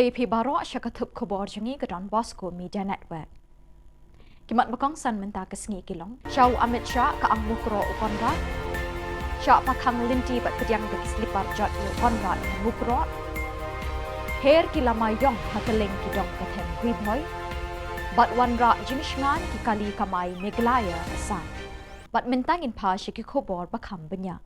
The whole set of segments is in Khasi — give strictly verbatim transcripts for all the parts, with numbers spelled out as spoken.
Te phi baroh sha ka thup khubor jong ngi ka Don Bosco Media Network. Ki mat ba kongsan mynta ka sngi ki long: Sha u Amit Shah ka Ang Mukroh u Conrad. Shah pakhang lynti bad pdiang da ki slipar jot ïa u Conrad ha Mukroh. Her ki lama ïong ha kylleng ki dong ka them Ri Bhoi. Bad wanrah jingshngain ki kali kamai Meghalaya Assam. Bad mynta ngin phai sha ki khubor ba kham bniah.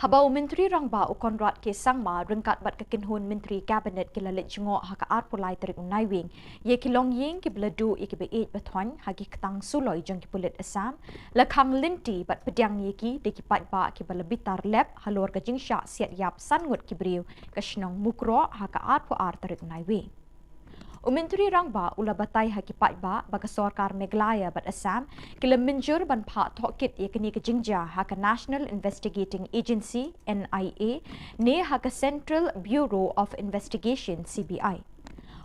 Haba u Myntri Rangbah u Conrad K Sangma ryngkat bad ka kynhun Myntri Cabinet ki la leit jngoh ha ka arphew lai tarik u Naiwieng ïa ki longïing kiba la duh ïa kiba ïeit ba thoiñ ha ki ktang suloi jong ki pulit Assam, la khang lynti bad pdiang ïa ki da ki paidbah kiba la bitar lep halor ka jingshah siat ïap san ngut ki briew ka shnong Mukroh ha ka arphew ar tarik u Naiwieng. U Myntri Rangbah u la batai ha ki paidbah ba ka sorkar Meghalaya bad Assam ki la mynjur ban phah tohkit ïa kane ka jingjia ha ka National Investigating Agency, N I A, ne ha ka Central Bureau of Investigation, C B I.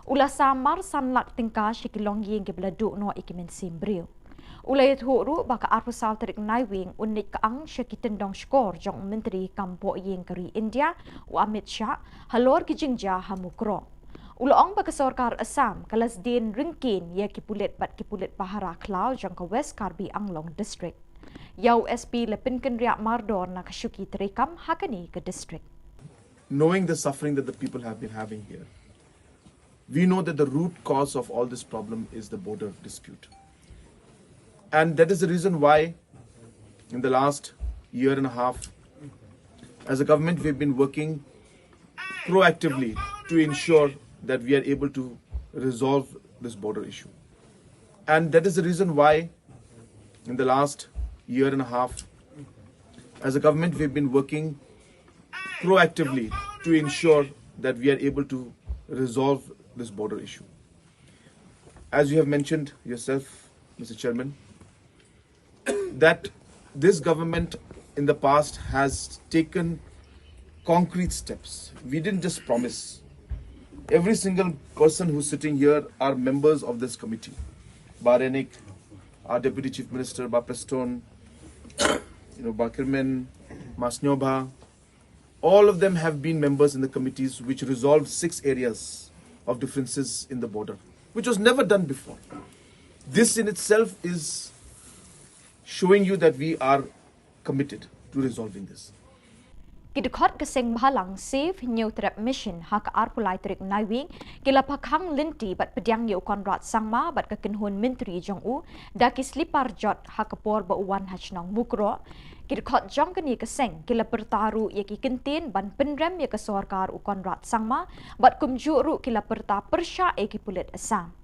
U la sam mar san lak tyngka sha ki longïing kiba la duh noh ïa ki mynsiem briew. U la ïathuh ruh ba ka arphew saw tarik u Naiwieng un leit kyang sha ki tyndong shkor jong u Myntri kam poh ïing ka ri India, u Amit Shah, halor ki jingjia ha Mukroh. U la ong ba ka sorkar Assam ka la sdien ryngkien ïa ki pulit bad ki pulit pahara khlaw jong ka West Karbi Anglong District. Ïa u S P la pynkynriah mardor na ka shuki treikam ha kane ka district. Knowing the suffering that the people have been having here, we know that the root cause of all this problem is the border dispute. And that is the reason why, in the last year and a half, as a government, we've been working proactively to ensure that we are able to resolve this border issue. And that is the reason why, in the last year and a half, as a government, we've been working proactively to ensure that we are able to resolve this border issue. As you have mentioned yourself, Mister Chairman, that this government in the past has taken concrete steps. We didn't just promise. Every single person who's sitting here are members of this committee. Bah Renick, our Deputy Chief Minister, Bah Prestone, you know, Bah Kirman, Bah Sniawbha, all of them have been members in the committees which resolved six areas of differences in the border, which was never done before. This in itself is showing you that we are committed to resolving this. Ki dkhot ka seng bhalang Save Hynñiewtrep Mission ha ka arphew lai tarik u Naiwieng ki la pakhang lynti bad pdiang ïa u Conrad Sangma bad ka kynhun myntri jong u da ki slipar jot ha ka por ba u wan ha shnong Mukroh. Ki dkhot jong kane ka seng ki la pyrta ruh ïa ki kyntien ban pynrem ïa ka sorkar u Conrad Sangma bad kumjuh ruh ki la pyrta pyrshah ïa ki pulit Assam.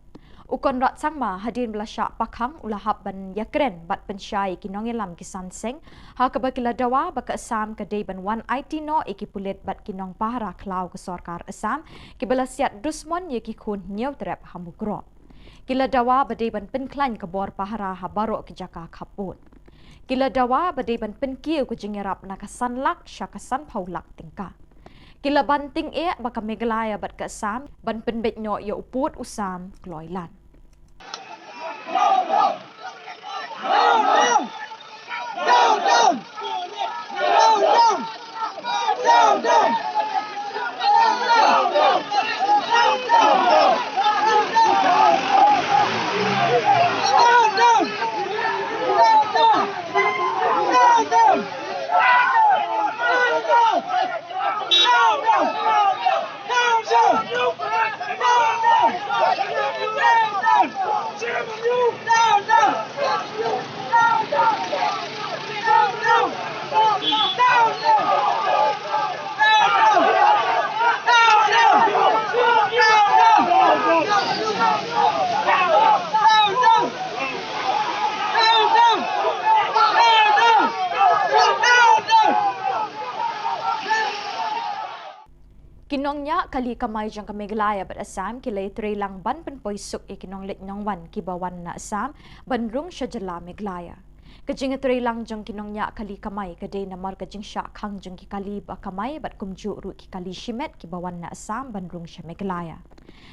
U Conrad Sangma hadien ba la shah pakhang u la hap ban ïakren bad pynshai ïa ki nongïalam ki san seng, ha kaba ki la dawa ba ka Assam ka dei ban wan aiti noh ïa ki pulit bad ki nongpahara khlaw ka sorkar Assam kiba la siat dusmon ïa ki khun Hynñiewtrep ha Mukroh. Ki la dawa ba dei ban pynkhlaiñ ka bor pahara ha baroh ki jaka khappud. Ki la dawa ba dei ban pynkiew ka jingïarap na ka san lak sha ka sanphew lak tyngka. Ki la ban tyngeh ba ka Meghalaya bad ka Assam ban pynbeit noh ïa u pud u sam kloi lad. Ki nongñiah kali kamai jong ka Meghalaya bad Assam ki la ïatreilang ban pynpoi suk ïa ki nongleit nongwan kiba wan na Assam ban rung sha jylla Meghalaya. Ka jingïatreilang jong ki nongñiah kali kamai ka dei namar ka jingshah khang jong ki kali ba kamai bad kumjuh ruh ki kali shimet kiba wan na Assam ban rung sha Meghalaya.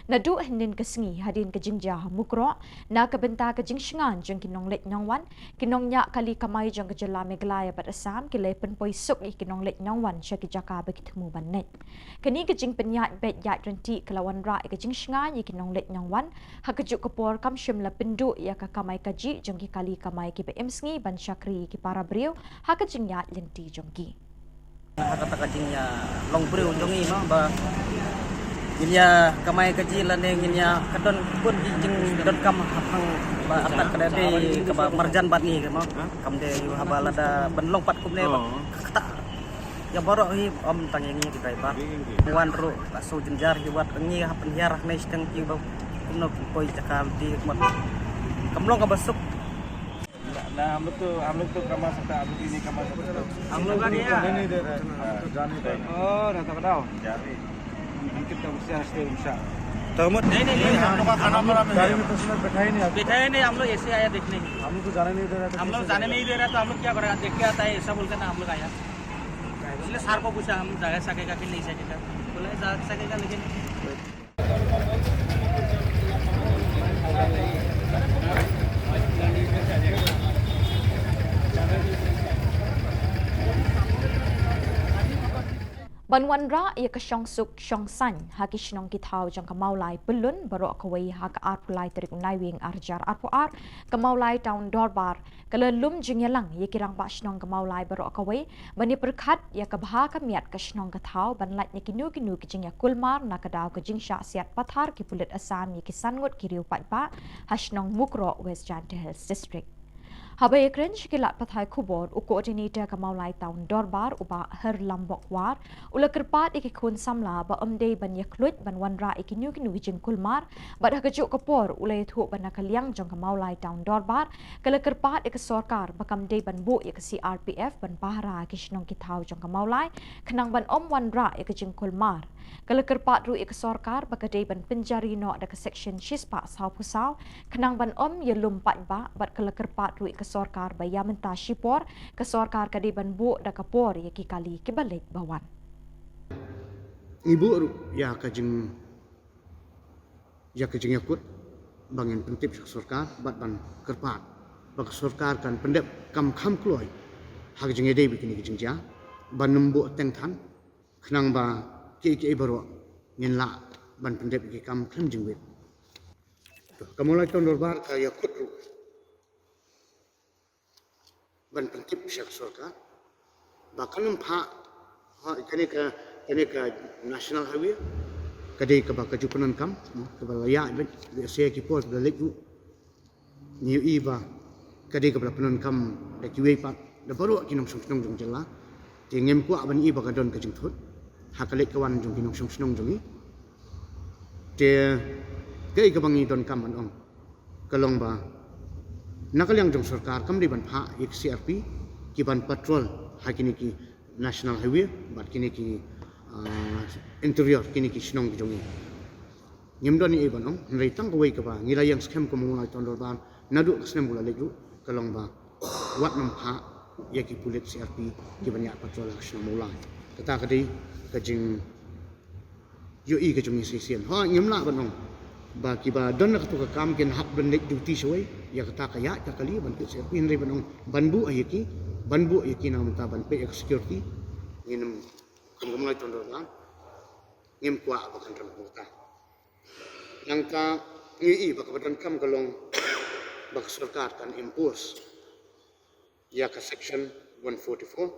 Naduh hynnin ka sngi hadien ka jingjia ha Mukroh, na ka bynta ka jingshngaiñ jong ki nongleit nongwan, ki nongñiah kali kamai jong ka jylla Meghalaya bad Assam ki la pynpoi suk ïa ki nongleit nongwan sha ki jaka ba ki thmu ban leit. Kane ka jingpynïaid beit ïaid ryntih ka la wanrah ïa ka jingshngaiñ ïa ki nongleit nongwan, ha kajuh ka por kam shym la pynduh ïa ka kamai kajih jong ki kali kamai kiba im sngi ban shakri ïa ki para briew ha ka jingïaid lynti jong ki. Ha kata ka jingïalong briew jong ngi mo ba ngin ïa kamai kajih lane ngin ïa ka don bun ki jingdonkam ha phang ba atat ka dei kaba marjan bad ngi mo. Kam dei ïa haba lada ban long pat kumne ba kata ïa baroh hi, ym tang ïa ngi ki driver. Wan ruh la shu jynjar hi wat ngi ha pynhiar ha nai shteng ki ba kumno ki poi jaka lynti mo. Kam long kaba suk. ना, ना, हम लोग तो, हम लोग तो कमा सकता है, हम लोग ये नहीं कमा सकता। हम लोग का नहीं है। नहीं, नहीं दे रहा है, हम तो जाने दे रहा है। ओ, ना तो बताओ। जा रही। हम कितना गुस्सा है, स्टे गुस्सा। तो हम नहीं, नहीं, नहीं, हम लोग का खाना पड़ा में गाड़ी में पैसेंजर बैठा ही नहीं। बैठा ही नहीं, हम लोग ऐसे आया देखने। हम लोग को जाने नहीं दे रहा था, हम लोग जाने नहीं दे रहा, तो हम लोग क्या करेगा? देख के आता है, ऐसा बोल के ना हम लोग आया। इसलिए सर को पूछा, हम जा सकेगा कि नहीं सकेगा? बोला, जा सकेगा, लेकिन Ban wanrah ïa ka shongsuk shongsaiñ ha ki shnong ki thaw jong ka Mawlai Pyllun baroh kawei ha ka arphew lai tarik u Naiwieng arhajar arphew ar, ka Mawlai Town Dorbar ka la lum jingïalang ïa ki rangbah shnong ka Mawlai baroh kawei ban ïa pyrkhat ïa ka bha ka miat ka shnong ka thaw ban lait na kino kino ki jingïakulmar na ka daw ka jingshah siat pathar ki pulit Assam ïa ki san ngut ki riew paidbah ha shnong Mukroh, West Jaintia Hills District. Haba ïakren sha ki lad pathai khubor, u coordinator ka Mawlai Town Dorbar u Bah Herlambok War u la kyrpad ïa ki khun samla ba ym dei ban ïakhlad ban wanrah ïa kino kino ki jingkulmar, bad ha kajuh ka por u la ïathuh ba na ka liang jong ka Mawlai Town Dorbar ka la kyrpad ïa ka sorkar ba kam dei ban buh ïa ka C R P F ban pahara ki shnong ki thaw jong ka Mawlai khnang ban ym wanrah ïa ka jingkulmar. Ka la kyrpad ruh ïa ka sorkar ba ka dei ban pynjari noh da ka section shispah sawphew saw khnang ban ym ïalum paidbah, bad ka la kyrpad ruh ïa ka sorkar ba ïa mynta shipor ka sorkar ka dei ban buh da ka por ïa ki kali kiba leit ba wan. Ngi buh ruh ïa ka jing ïa ka jingïakut ba ngin pyntip sha ka sorkar bad ban kyrpad ba ka sorkar kan pyndep kam kham kloi ha ka jingïadei bad kine ki jingjia ban ym buh teng than khnang ba kiei kiei baroh ngin lah ban pyndep ïa ki kam khlem jingwit. Ka Mawlai Town Dorbar ka ïakut ruh ban pyntip sha ka sorkar ba kan ym phah, ha, kane ka, kane ka National Highway ka dei kaba ka ju pyndonkam, hmm, kaba la ïaid beit, lehse ki por ba la leit ruh ngi ïohi ba ka dei kaba la pyndonkam da kiwei pat da baroh ki nongshong shnong jong jylla. Te ngim kwah ban i ba ka don ka jingthut ha ka leit ka wan jong ki nongshong shnong jong ngi. Te kaei kaba ngi donkam ban ong ka long ba na ka liang jong sorkar kam dei ban phah ïa ki C R P ki ban patrol ha kine ki National Highway bad kine ki, ah, interior, kine ki shnong ki jong ngi. Ngim don ei ei ban ong, hynrei tang kawei kaba ngi la ïeng skhem kum u Mawlai Town Dorbar naduh ka snem ba la leit ruh ka long ba wat nym phah ïa ki pulit C R P ki ban ïaid patrol ha ka shnong Mawlai. Kata ka dei ka jing ïohi ka jong ngi shisien. Ho, ngim lah ban ong ba kiba don na kato ka kam kin hap ban leit duty shawei, ïa kata ka ïaid ka kali ban peit C R P, hynrei ban ong ban buh ïa ki, ban buh ïa ki na ka bynta ban peit ïa ka security. Ngin ym, kum ka Mawlai Town Dorbar ngim kwah ba kan rem kumta. Nangta ngi ïohi ba kaba donkam ka long ba ka sorkar kan impose ïa ka section one forty-four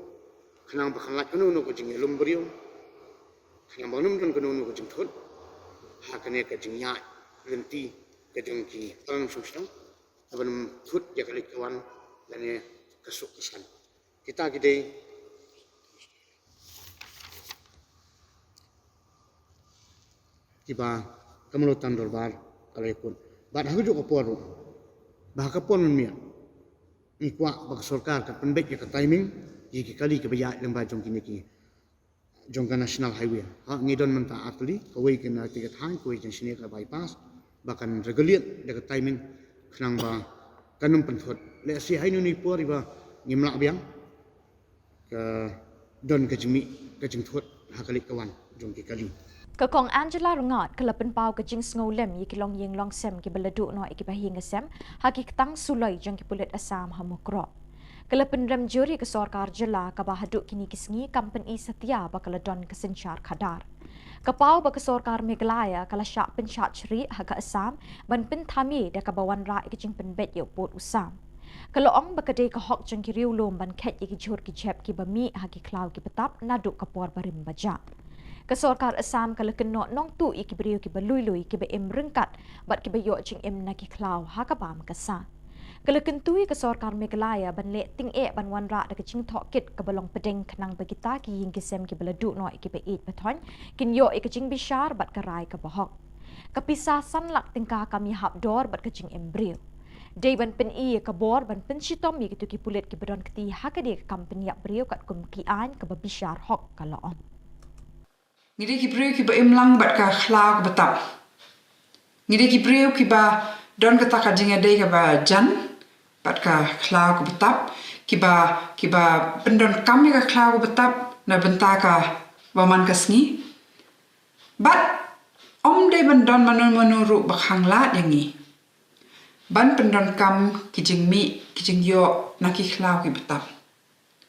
khnang ba kan lait kano kano ka jingïalum briew, khnang ba kan ym don kano kano ka jingthut ha kane ka jingïaid lynti ka jong ki para nongshong shnong, ban ym thut ïa ka leit ka wan lane ka suk ka san. Kita ki dei kiba ka Mawlai Town Dorbar ka la ïakut. Bad ha kajuh ka por ruh, ba ha ka por mynmiet ngi kwah ba ka sorkar kan pynbeit ïa ka timing ïa ki kali kiba ïaid lyngba jong kine ki, jong ka National Highway. Ha, ngi don mynta ar tylli, kawei ka na Tiga Thaiñ, kawei jong shane ka bypass, ba kan regulate da ka timing khnang ba kan ym pynthut. Lehse ha ine i por iba ngim lah biang ka don ka jingmih ka jingthut ha ka leit ka wan jong ki kali. Ka Kong Angela Rngat ka la pynpaw ka jingsngewlem ïa ki longïing longsem kiba la duh noh ïa kiba hiar sem ha ki ktang suloi jong ki pulit Assam ha Mukroh. Ka la pynrem jur ïa ka sorkar jylla kaba haduh kine ki sngi kam pyni satia ba ka la don ka synshar khadar. Ka paw ba ka sorkar Meghalaya ka la shah pynshad shrieh ha ka Assam ban pynthame da kaba wanrah ïa ka jingpynbeit ïa u pud u sam. Ka la ong ba ka dei ka hok jong ki riewlum ban kheit ïa ki jhur ki jhep kiba mih ha ki khlaw ki btap naduh ka por barim bajah. Ka sorkar Assam ka la kynnoh nongtuh ïa ki briew kiba lui lui, kiba im ryngkat bad kiba ïoh jingim na ki khlaw ha ka bam ka sah. Ka la kyntu ïa ka sorkar Meghalaya ban leh tyngeh ban wanrah da ka jingthoh kit kaba long pdeng khnang ba kita ki ïing ki sem kiba la duh noh ïa kiba ïeit ba thoiñ kin ïoh ïa ka jingbishar bad ka rai kaba hok. Ka pisa san lak tyngka kam ïahap dor bad ka jingim briew. Dei ban pyni ïa ka bor ban pynshitom ïa kito ki pulit kiba don kti ha kane ka kam pynïap briew katkum ki aiñ kaba bishar hok, ka la ong. Ngi dei ki briew kiba im lang bad ka khlaw kaba tap. Ngi dei ki briew kiba don kata ka jingïadei kaba jan bad ka khlaw kaba tap, kiba, kiba pyndonkam ïa ka khlaw kaba tap na bynta kaba man ka sngi. Bad ym dei ban don mano mano ruh ba khanglad ïa ngi ban pyndonkam ki jingmih, ki jingïoh na ki khlaw kiba tap.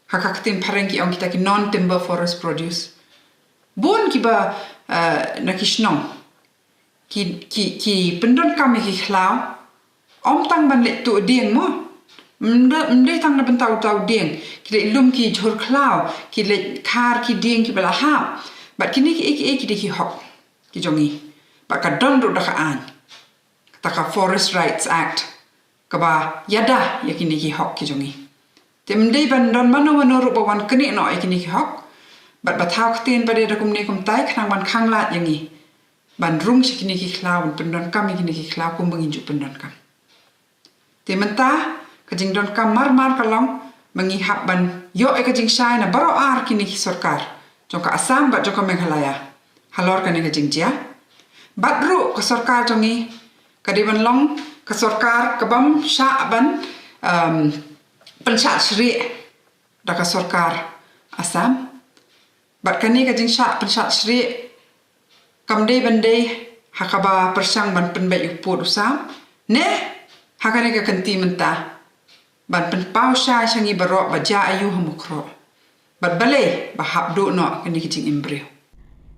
Ha ka ktien phareng ki ong kita ki non timber forest produce. Bun kiba, eh, na ki shnong ki, ki, ki pyndonkam ïa ki khlaw. Ym tang ban leit tuh dieng mo. Ym dei, ym dei tang na bynta uta u dieng. Ki leit lum ki jhur khlaw, ki leit khar ki dieng kiba la hap. Bad kine kiei kiei ki dei ki hok ki jong ngi. Bad ka don ruh da ka aiñ, kata ka Forest Rights Act, kaba ïada ïa kine ki hok ki jong ngi. Te ym dei ban don mano mano ruh ba wan knieh noh ïa kine ki hok. Bad ba thaw ktien pat de da kumne kumtai khnang ban khanglad ïa ngi ban rung sha kine ki khlaw, ban pyndonkam ïa kine ki khlaw kumba ngin ju pyndonkam. Te mynta ka jingdonkam marmar ka long ba ngi hap ban ïoh ïa ka jingshai na baroh ar kine ki sorkar, jong ka Assam bad jong ka Meghalaya, halor kane ka jingjia. Bad ruh ka sorkar jong ngi ka dei ban long ka sorkar kabym shah ban, um, pynshad shrieh da ka sorkar Assam. Bad kane ka jingshad pynshad shrieh kam dei ban dei ha kaba pyrshang ban pynbeit u pud u sam, ne ha kane ka kynti mynta ban pynpaw shai sha ngi baroh ba jia aïu ha Mukroh. Bad balei ba hap duh noh kane ka jingim briew.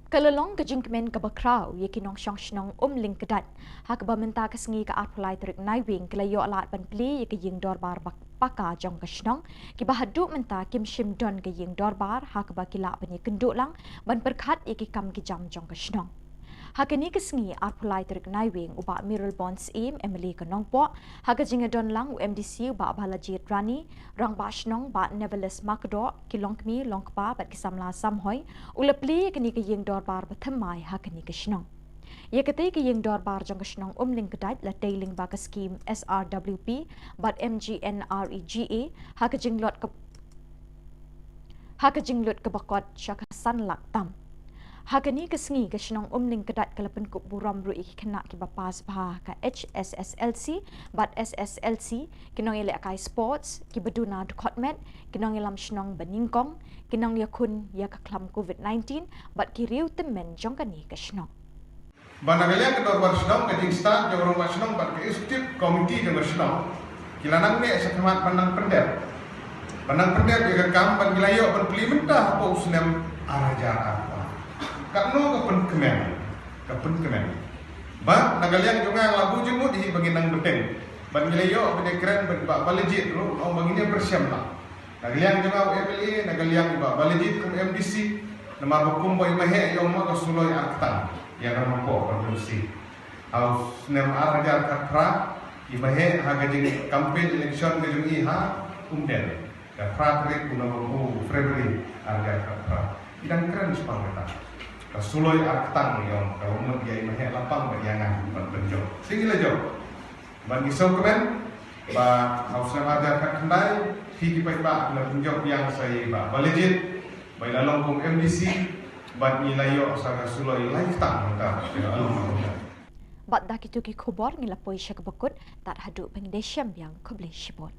Ka la long ka jingkmen kaba khraw ïa ki nongshong shnong Umling Kdait ha kaba mynta ka sngi ka arphew lai tarik Naiwieng ki la ïoh lad ban plie ïa ka ïing dorbar ba paka jong ka shnong, kiba haduh mynta kim shym don ka ïing dorbar ha kaba ki lah ban ïakynduh lang ban pyrkhat ïa ki kam ki jam jong ka shnong. Ha kane ka sngi arphew lai tarik Naiwieng, u Bah Mayralborn Syiem, M L A ka Nongpoh, ha ka jingïadon lang u M D C u Bah Balajied Rani, Rangbah Shnong Bah Nevalis Makdoh, ki longkmie longkpa bad ki samla samhoi, u la plie ïa kane ka ïing dorbar ba thymmai ha kane ka shnong. Ïa katei ka ïing dorbar jong ka shnong Umling Kdait la tei lyngba ka skhim S R W P bad M G N R E G A ha ka jinglut ka, ha ka jinglut kaba kot sha ka san lak tam. Ha kane ka sngi ka shnong Umling Kdait ka la pynkup burom ruh ïa ki khynnah kiba pass bha ha ka H S S L C bad S S L C, ki nongïalehkai sports, kiba duna dkhot met, ki nongïalam shnong ba nyngkong, ki nongïakhun ïa ka khlam covid nineteen bad ki riew tymmen jong kane ka shnong. Ba na ka liang ka dorbar shnong, ka jingstad jong u rangbah shnong bad ka executive committee jong ka shnong ki la nang neh sha khmat ban nang pyndep, ban nang pyndep ïa ka kam, bad ki la ïoh ban plie mynta hapoh u snem ar hajar arphew. Katno ka pynkmen, ka pynkmen. Bad na ka liang jong nga, nga la bujur mut hi ba ngin nang bteng. Bad ngi la ïoh ban ïakren bad Bah Balajied ruh, ong ba ngin ïa pyrshang lah. Na ka liang jong nga u M L A, na ka liang Bah Balajied kum M D C, namar ba kumba i Maheh i ong ma, ka suloi ar ktang ïa ka Nongpoh constituency. Ha u snem ar hajar khatphra, i Maheh ha ka jing campaign election ka jong i ha Umden, ka phra tarik u November, u February ar hajar khatphra, i dang kren shaphang kata. Ka suloi ar ktang i ong, ka la mut ïa i Maheh la pang bad ïa nga ban pynjop. Te ngi la jop. Bad ngi sngewkmen ba ha u snem ar hajar khatkhyndai, phi ki paidbah phi la pynjop biang sa i Bah Balajied ba i la long kum M D C, bad ngi la ïoh sa ka suloi lai ktang mynta, ka long mynta. Bad da kito ki khubor ngi la poi sha kaba kut, tad haduh ba ngin ïashem biang, khublei shibun.